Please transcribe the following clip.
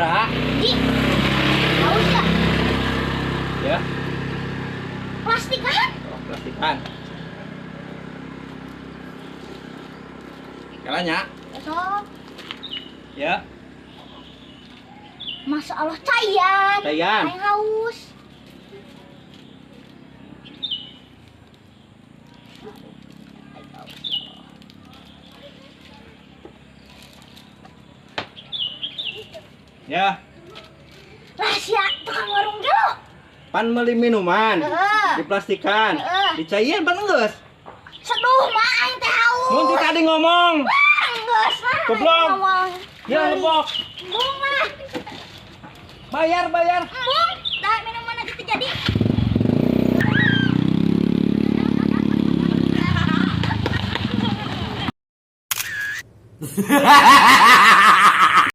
Sabaraha? Ji. Haus ya? Ya. Plastikan. Oh, plastikan. Kalanya. Sok. Ya. Masya Allah, caian. Caian. Aing haus. Aing haus, ya Allah. Ya. Rahasia tukang warung gelo. Pan meuli minuman. Heeh. Diplastikan. Heeh. Dicaian pan geus. Seduh mah aing teh haus. Mun ti tadi ngomong. Wah, geus lah. Goblok. Ngomong. Ya lebok. Embung mah. Bayar, bayar. Embung. Dah minuman gitu jadi.